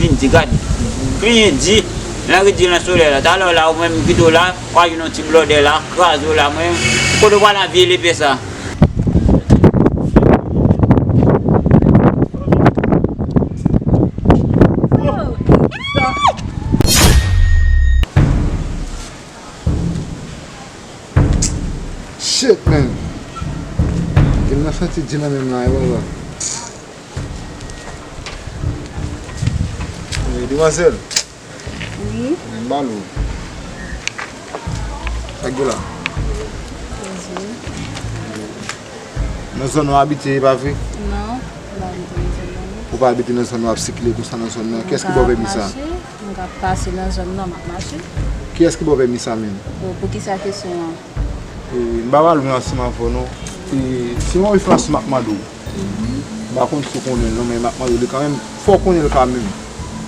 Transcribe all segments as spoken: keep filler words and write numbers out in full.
Di gad, kliyen di, lè ri di nan solèy la, talè la, ou menm kite w la, w a jwenn yon ti blòdè la, kraze w la, mwen, kote w pral a vye lepe sa? Shit, man. Gen nan santi di nan menm la, e baba. Eh, demwazèl. Wi. Men m ba l ou. Sa k gen la? Bonjou. Nan zòn ou abite, e pa vre? Non, m pa abite nan zòn nan, non. Ou pa abite nan zòn ou ap sikile konsa nan zòn nan? Kiyès ki ba w pèmi sa? M ka pase nan zòn nan, m ap mache. Kiyès ki ba w pèmi sa menm? Bon, poukisa kesyon an? E, m pa pral lwen ansanm avè w non. E, se yon enfòmasyon m ap mande w. M pa konn si w konnen l non, men m ap mande w li kanmenm. Fò w konnen l kanmenm.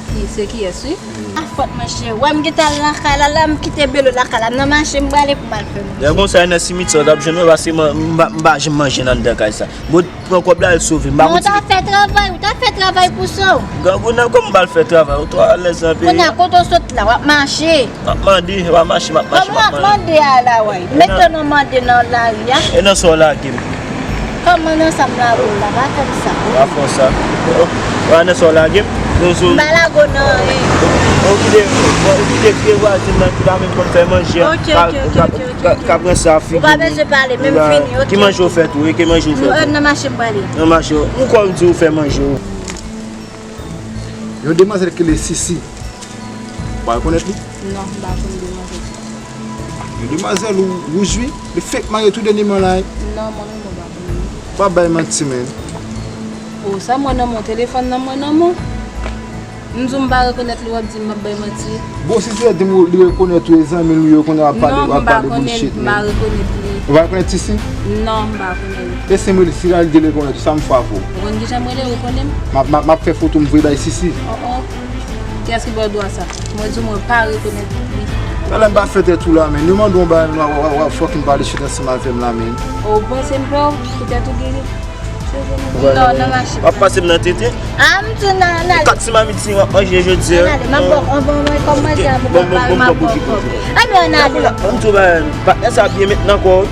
Ki, se kiyès, wi? A fòt, monchè. Wè, m gentan lakay la, la, m kite belo lakay la. M nan mache, m prale pou m al fè manje. Lè konsa, nan simityè, w t ap jwenn mwen, paske m, m, pa- m pa janm manje nan anndan kay sa. Bon, pran kòb la, al sove. M pa konn si. Non, w ta fè travay, w ta fè travay pou sa w. Grangou nan, kòman m pral fè travay? Ou twò alèz nan peyi. Kounye a, kote w sot la, w ap mache. M ap mande, w ap mache, m ap mache, m ap mande. Kòman w ap mande a la, wè? Mete nan mande nan lari a. E nan sa w lage m? Kòman nan sa m lage w la? Pa fè m sa. Pa fè w sa. Wa nan sa w lage m? M pa lage w nan anyen. Ou kite, ou kite vye vwazin nan ki pa menm konn fè manje an. Ok, ok, ok, ok, ok. Ka pran sa figi. Ou pa bezwen pale, men m vini, ok. Ki manje w fè tou? E ki manje w fè tou? Nan mache m prale. Nan mache. Ou kwè w di w fè manje w? Yon demwazèl ki rele Sisi. Ou pa rekonèt li? Non, m pa konn demwazèl. Yon demwazèl ou wouj wi. Li fenk marye tou dènyèman la wi. Non, mwen menm mwen pa konn li. Pa bay manti, men. O, sa mwen nan men w, telefòn nan mwen nan men w. M di w m pa rekonèt li, w ap di m m ap bay manti. Bon, si se di m li rekonèt ou, e zanmi l ou ye, kounye a w ap pale, w ap pale bullshit, men. Non, m pa konnen, m pa rekonèt li. Ou pa rekonèt Sisi? Non, m pa konnen li. E se mwen li, si l al di l rekonèt ou, sa m fè avè w? Ou konn kijan m rele, ou konnen m? M ap, m ap, m ap fè foto m voye bay Sisi. Oh, oh. Kiyès ki ba w dwa sa? Mwen di w mwen pa rekonèt li. Talè m pa fè tèt ou la, men. Yo mande w yon bagay, w ap, w ap, w ap fucking pale shit ansanm avè m la, men. Ou panse m pè w pou tèt ou geri? Non, nan mache. W ap pase m nan tete? A, m di w nan, nan. Kat ti mamit si w ap manje jodi a. Ann ale, m ap ba w, anvan mwen kòm manje a pou m ap ba w, m ap ba w kòb. Ann ale. Ann di w bagay, patnè sa byen met nan kò w.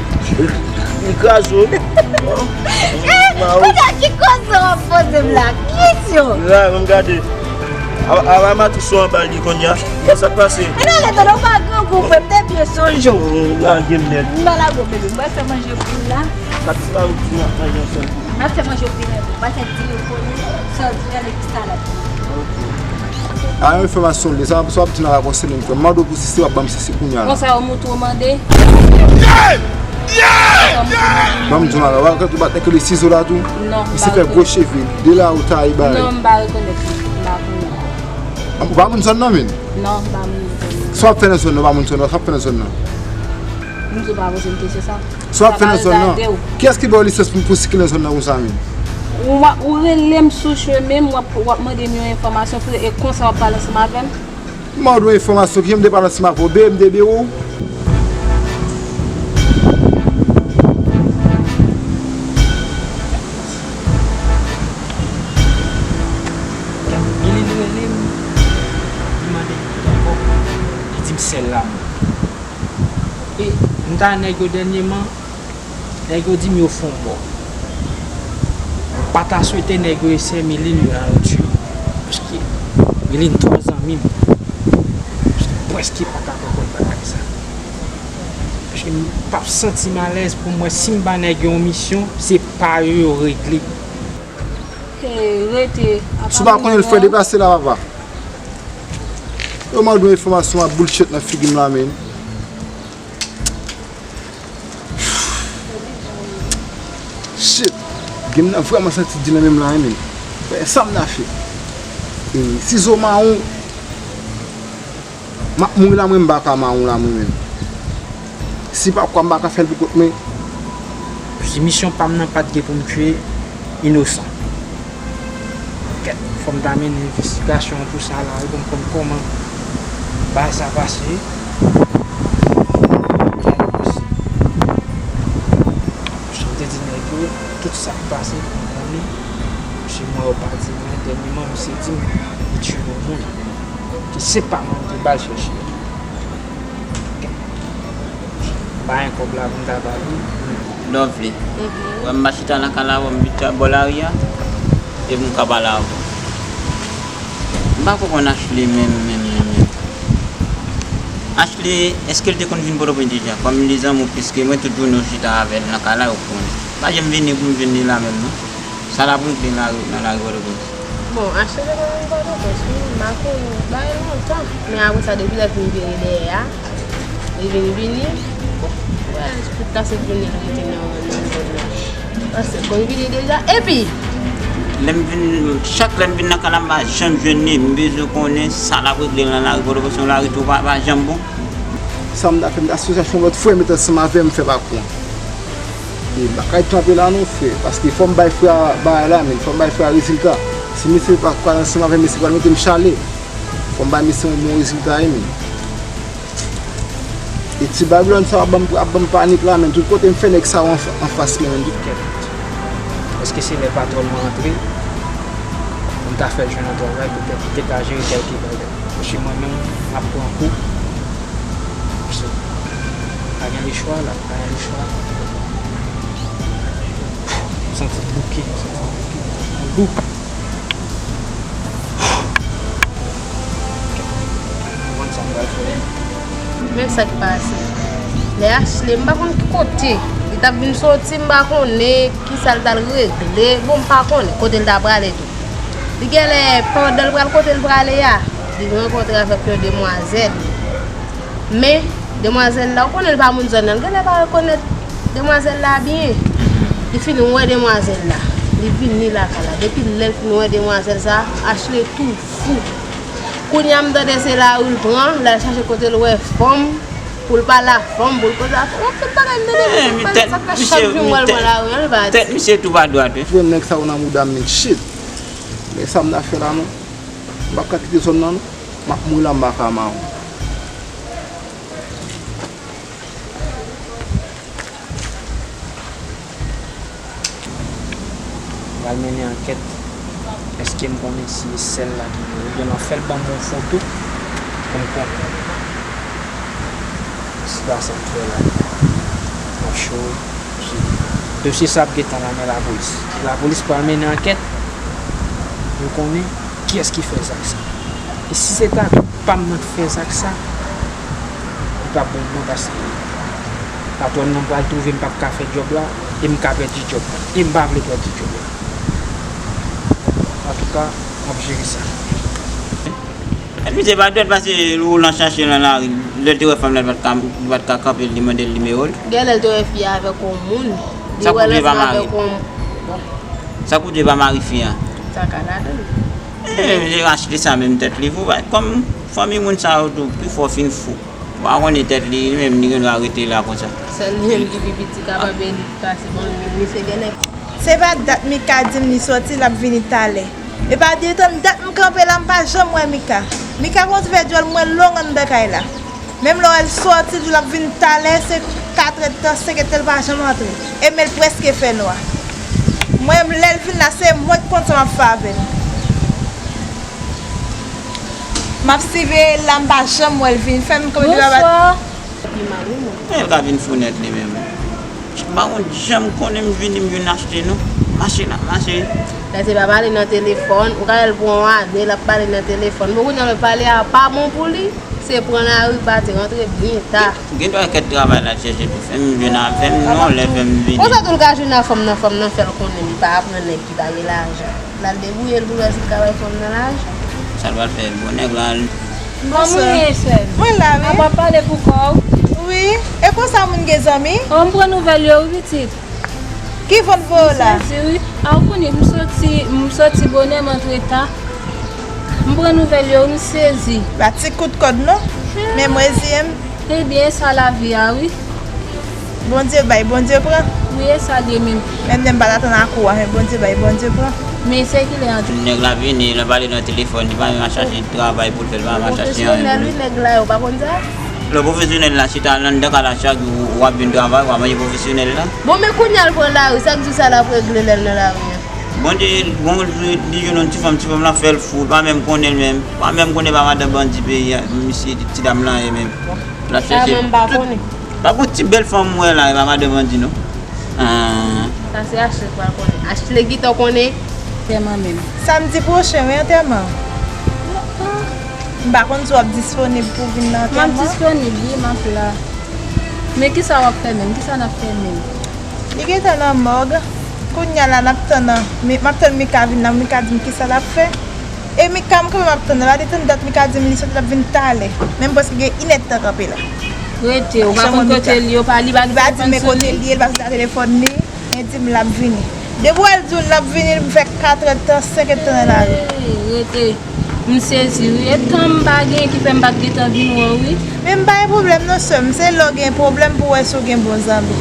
Li kraze w. Eh, kounye a ki koze w ap poze m la? Kesyon. La, ban m gade. Ava matou sou anba li kounye a. Sa k pase? Ann ale, tande w pa grangou vre, m te byen sonje w. Lage m nèt. M pa lage w, bebe, m pral fè manje pou w la. Kat ti mamit si w ap manje ansanm. M ap fè manje pou w, m ap fè ti yo konnen, sa w di a, epi salad. A, yon enfòmasyon li, sa, sa w ap di m la pa konsène m, frè. M mande w pou Sisi, w ap ban m Sisi kounye a la. Konsa, w montre w mande? Ban m di w la, w ap gade ou bat nèg li sizo la tou. Non, m pa rekonèt. Misye fè gwo cheve, de la ou taye bagay. Non, m pa rekonèt li, m pa konnen. Ou pa moun zòn nan, men? Non, m pa moun zòn nan. Sa w ap fè nan zòn nan, ou pa moun zòn nan, sa w ap fè nan zòn nan? M di w pa poze m kesyon sa. Sa w ap fè nan zòn nan? Kiyès ki ba w lisans pou, pou sikile nan zòn nan konsa menm? Ou, ou rele m sou chemen m, w ap, w ap mande m yon enfòmasyon, frè, e konsa w ap pale ansanm avè m? M mande w enfòmasyon, kijan m te pale ansanm avè w? Bebe, m te bebe w? Milin rele m, li mande m kòb, li di m sèl la. E m ta nèg yo dènyèman, nèg yo di m yo fè yon mò. M pa ta swete nèg yo eseye Milin yo nan yon twi. Paske Milin twò zanmi m. Paske m prèske pa ta konprann bagay sa. Paske m p ap santi m alèz pou m wè si m ba nèg yo yon misyon, se pa yo yo regle. Hey, rete. Si w pa konnen l fè deplase la, papa. Yo mande w enfòmasyon, w ap bullshit nan figi m la, men. Shit. Game nan vrèman santi di nan men m la, men. Sa m ta fè? E, sizo mawon. M ap mouri la, mwen, m pa ka mawon la, mwen menm. Si pa kwa, m pa ka fè l pou kont mwen. Paske misyon pa m nan pa t gen pou m tiye inosan. Kèt, fò m ta mennen envestigasyon an pou sa la, pou m konn kòman bagay sa pase. Kèt, paske m te di nèg yo, tout sa k pase, pou m konnen. Paske mwen, yo pa di mwen, Dènyèman, misye di m li tiye yon moun. Ki se pa mwen ki ba l chèche. M pa gen kòb la pou m ta ba l, wi. Lovely. Wè m pa chita nan kay la, wè m chita bò lari a. E pou m ka pale avè w. M pa konprann Ashley menm, menm, menm, menm. Ashley, èske l te konn vin Pòtoprens deja? Kòm li zanmi w plis ke mwen, tout jounen w chita avè l nan kay la, ou konnen. Pa janm vini pou m vin li la menm, non. Sa l ap regle nan lari, nan lari Pòtoprens? Bon, Ashley te konn vin Pòtoprens, wi, m pa konnen. Bagay lontan. Men apre sa, depi lè l vin vire dèyè a, li vin vini. Bon, wè, tout ta se jounen l rete nan, nan zòn nan. Paske l konn vini deja. Epi, lè m vin, chak lè m vin nan kay la, m pa janm jwenn li. M bezwen konnen sa l ap regle nan lari Pòtoprens, yon lari tou pa, pa janm bon. Sa m ta fè, m ta sipoze achte yon lòt frè met ansanm avè m fè pakou an. E m pa ka ret kanpe la non, frè, paske fò m bay frè a bagay la, men fò m bay frè a rezilta. Si misye pa pral ansanm avè m, misye pral mete m chale. Fò m bay misye yon bon rezilta, wi, men. E ti Babilòn sa ap ban m, ap ban m panik la, men tout kote m fè nèg sa yo anf-, anfas mwen, men tout kèt. Èske se lè patwòn mwen antre, pou m ta fè l jwenn yon travay, poutèt li te ka jere kèlke bagay? Paske mwen menm, m ap pran kou. So, pa gen lechwa la, pa gen lechwa. M santi m bouke, m santi m bouke. M bouke. Ou konn sa m pral fè. Men sa k pase. Lè Ashley, m pa konn ki kote li t ap vin soti, m pa konnen kisa l t al regle. Bon, m pa konnen kote l ta prale tou. Li genlè, pandan l pral kote l prale a, li rankontre avèk yon demwazèl. Men, demwazèl la, ou konnen l pa moun zòn nan, l genlè pa rekonèt demwazèl la byen. Li fin wè demwazèl la, li vini lakay la. Depi lè l fin wè demwazèl sa, Ashley tou fou. Kounye a m tande se lari l pran, l al chache kote l wè fanm, pou l pale a fanm, pou l koze a fanm. Yon tout bagay m tande misye ap pale, sa fè chak jou m wè l pran lari an, l pa di. Tèt misye tou pa dwat, wi. Frè m, nèg sa yo nan mouda m, men shit. Men sa m ta fè la non. M p ap ka kite zòn nan non. M ap mouri la, m pa ka mawon. M pral mennen ankèt. Èske m konnen si e sèl la ki vre? Oubyen m ap fè l ban m yon foto pou m konprann. Se pa sa m fè la. M ap cho. Dosye sa ap gentan nan men lapolis. Lapolis pral mennen ankèt pou konnen kiyès ki fè zak sa. E si se ta pa m nan k fè zak sa, li p ap bon non, paske patwòn nan pral twouve m p ap ka fè djòb la, e m ka pèdi djòb la. E m pa vle pèdi djòb la. Antouka, m ap jere sa. Èske misye pa dwèt pase ou nan chache nan lari? Lè l te wè fanm nan, li pa t ka, li pa t ka kanpe, li mande l nimewo l. Genlè l te wè fi a avèk yon moun. Li wè l ansanm avèk yon... Sa k pou di e pa mari fi a? Sa ka ladan l. E, e Ashley sa menm tèt li fou, kòm fanmi moun sa yo tou, pifò fin fou. Ou pa konnen tèt li, li menm li gen dwa rete la konsa. Sèl li menm ki pi piti kapab ede pase bon, men misye genlè. Se pa dat Mika di m li sòti, l ap vini talè. E pa detan dat m kanpe la, m pa janm wè Mika. Mika gon ti vè djòl mwen long anndan kay la. Menm lè w wè l sòti, l ap vin talè, se katrè tan, senkè tan, l pa janm antre. E men l prèske fè nwa. Mwen, lè l vin la, se mwen k konn sa m ap fè avè l. M ap siveye l la, m pa janm wè l vin. Fè m kanpe devan bat. Bonswa. Pi mal, wi, mwen. E l ka vin fou nèt li menm. M pa konn jan m konnen m vini, m vin achte non. Mache la, mache. Lè se pa pale nan telefòn, ou ka wè l pran yon ane, l ap pale nan telefòn. Bon, kounye a lè pale a pa bon pou li, se pran lari, pati, rantre byen ta. Gen dwa kèt travay la chèche tou. Fè m jwenn a, fè m non, lè fè m vini. Konsa tou l ka jwenn a fanm nan, fanm nan fè l konnen li pa pran nèg ki pa gen lajan. L al debouye l pou l wè si l ka bay fanm nan lajan. Sa l pral fè, bon nèg la. Kòman w ye, sè m? Mwen la, wi. Apa w pale pou kò w? Wi. E konsa moun gen zanmi? O, m pran nouvèl yo, wi, pitit. Ki van voye w la? M sezi, wi. A, w konnen, m soti, m soti bonè, m antre ta. M pran nouvèl yo, m sezi. Pa ti kout kòd, non. Men m reziye m. Ebyen, e sa lavi a, wi. Bondye bay, Bondye pran. Wi, e sa l ye menm. Menm lè m pa t atann ak ou a, men Bondye bay, Bondye pran. Men se kilè an tou? Nèg la vini, l ap pale nan telefòn, li pa menm al chache travay pou l fè, li pa menm al chache anyen pou li. Pwofesyonèl, wi, nèg la yo pa konn sa? Lè pwofesyonèl la chita anndan kay la chak jou, w ap vin travay, w ap manje pwofesyonèl la. Bon, men kounye a l pran lari, sa k di sa l ap regle lè l nan lari a? Bondye, gon jou, li jwenn yon ti fanm, ti fanm lan fè l fou, li pa menm konnen l menm, li pa menm konnen pa madan bandi peyi a, misye, ti dam lan ye menm. L ap chèche. Sa menm m pa konnen. Pa gon ti bèl fanm m wè la, e pa madan bandi non. Ah. Sa se Ashley k pral konnen. Ashley gentan konnen. Antèman menm. Samdi pwochen, wi, antèman. M pa konn si w ap disponib pou vin nan antèman. M ap disponib, wi, m ap la. Men kisa w ap fè menm? Kisa n ap fè menm? Li gentan nan mòg. Kounye a la, n ap tann, mi, m ap tann Mika vin la, Mika di m kisa l ap fè. E Mika, m kanpe m ap tann, m pa detann dat, Mika di m li soti, l ap vin talè. Men m prèske gen inèdtan kanpe la. Rete, ou pa konn kote l ye, ou pa, li pa di m men kote l ye, li pa sou telefòn li, men di m l ap vini. Depi w wè l di w l ap vini, m fè katrèdtan, senkèdtan nan lari. Hey, rete. M sezi wi. E tan m pa gen ki fè m pa t gentan vin wè w wi. Men m pa gen pwoblèm non sè m, se lè w gen pwoblèm pou w wè si w gen bon zanmi.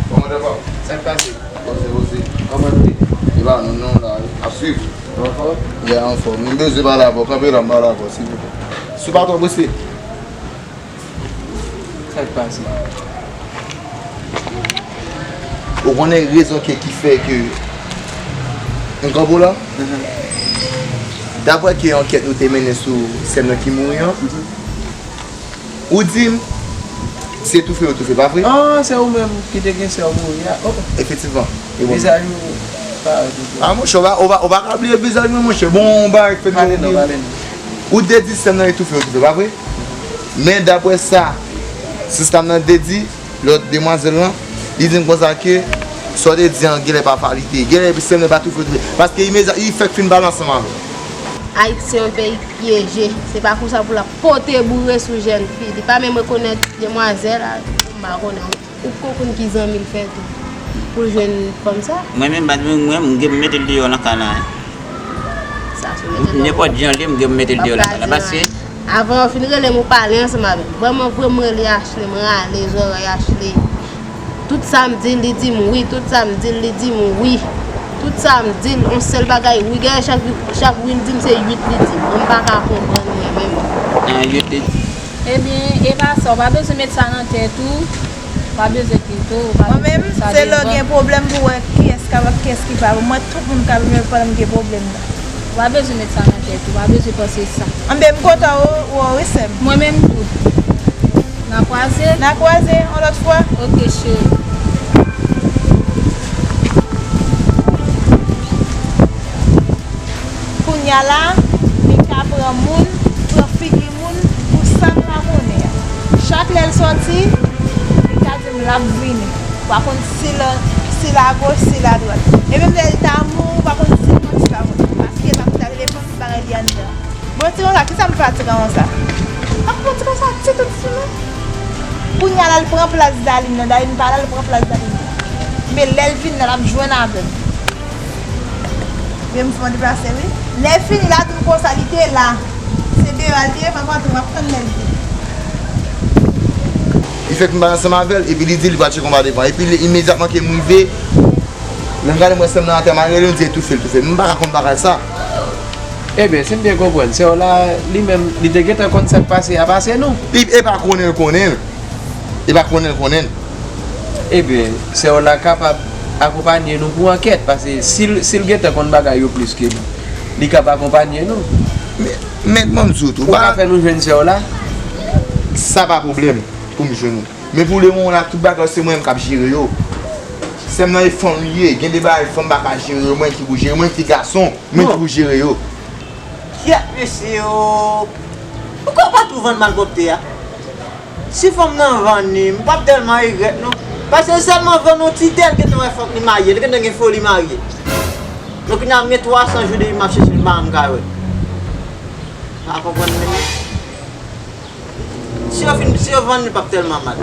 Kòman w ye papa? Sa k pase? Poze, poze. Kòman nou ye? E pa nou non la wi. Ap swiv. Ou anfòm? Yeah, anfòm. M bezwen pale avè w. Kanpe la, m pale avè w, silvouplè. Si w pa twò prese. Sa k pase? Ou konnen rezon ke, ki fè ke m kanpe w la? Daprè ke ankèt nou te mennen sou sè m nan ki mouri an, ou di m se toufe yo toufe, pa vre? Ah, se ou menm ki te gen sè w mouri a. Oh. Efektivman. E bon. Vizaj ou parèt ou. Ah, monchè, ou pa, ou pa, ou pa ka bliye vizaj mwen, monchè. Bon, yon bagay k fèt. Pale non, pale non. Ou te di sè m nan e toufe yo toufe, pa vre? Men daprè sa sistèm nan te di, lòt demwazèl lan, li di m konsa ke sa w te di an genlè pa falite. Genlè sè m nan pa toufe toufe. Paske imedya, li fèk fin pale ansanm avè m. Ayiti se yon peyi pyeje. Se pa konsa pou l ap pote boure sou jèn fi. Li pa menm rekonèt demwazèl, a, m pa konnen. Ou poko konn ki zanmi l fè tou pou l jwenn fanm sa. Mwen menm, bat mwen, mwen, m gen pou mete l deyò nan kay la. Sa se mete l deyò. Nenpòt jan l ye, m gen pou mete l deyò nan kay la. Paske avan yo fin rele m, ou pale ansanm avè m. Vrèman vre, m rele Ashley, m rale zòrèy Ashley. Tout sa m di l, li di m wi. Tout sa m di l, li di m wi. Tout sa m di l, yon sèl bagay wi. Gen chak, chak wi l di m se uit li di m. Mwen m pa ka konprann mwen menm. Nan uit li di. Ebyen, e pa sa, ou pa bezwen met sa nan tèt ou. Ou pa bezwen kite w, ou pa bezwen sa devan. Mwen menm, se lè w gen pwoblèm pou w wè kiyès k ap ak kiyès ki pa bon. Mwen, tout moun k ap jwenn pandan m gen pwoblèm nan. Ou pa bezwen met sa nan tèt ou, ou pa bezwen panse sa. Anben, m kontan w, w, wi, sè m. Mwen menm tou. N a kwaze? N a kwaze, yon lòt fwa. Oke, cheri. Kounye a la, Mika pran moun, pran figi moun pou sa n pa konnen an. Chak lè l sòti, Mika di m l ap vini. Ou pa konn si l, si l agoch, si l adwat. E menm lè l ta mouri, ou pa konn si l mòt, si l pa mòt. Paske l pa konn ta telefòn, bagay li anndan. Bon, ti konsa, kisa m fè a ti konsa? Ak bon ti konsa, ti tout sou nou. Kounye a la, l pran plas Daline nan. Daline pa la, l pran plas Daline nan. Men lè l vin nan, l ap jwenn avè m. Men m fè yon deplase, wi. Lè l fini, l a di m konsa, li te la. Se deyò a l te ye, m ap antre, m ap tann lè l vini. Li fèk m pale ansanm avè l, epi li di li pral tcheke yon pa devan. Epi li, imedyatman ke m rive, lè m gade m wè sè m nan atè, m al rele l, di etoufe l, toufe l. M pa ka konn bagay sa. Ebyen, si m byen konprann, sè w la, li menm, li te gentan konn sa k pase a pase nou. Li, e pa konnen l konnen l. E pa konnen l konnen l. Ebyen, sè w la kapab akonpanye nou pou ankèt, paske si l, si l gentan konn bagay yo plis ke nou, li kab akonpanye nou. Men, men, ban m di w tou, ou ka fè nou jwenn sè w la? Sa pa pwoblèm pou m jwenn ou. Men pou lemoman la, tout bagay se mwen menm k ap jere yo. Sè m nan e fanm li ye, gen de bagay fanm pa ka jere yo, mwen ki pou jere, mwen ki gason, mwen ki pou jere yo. Kyèt mesye o! Poukò w pa tou vann malpwòpte a? Si fanm nan vann li, m p ap tèlman regrèt non. Paske l sèlman vann yon ti tè, l gentan wè fòk li marye, li gentan gen foli marye. Donk kounye a m gen twa san jou depi m ap chèche l, m pa janm ka wè l. Pa konprann mwen non. Si yo fin, si yo vann li p ap tèlman mal.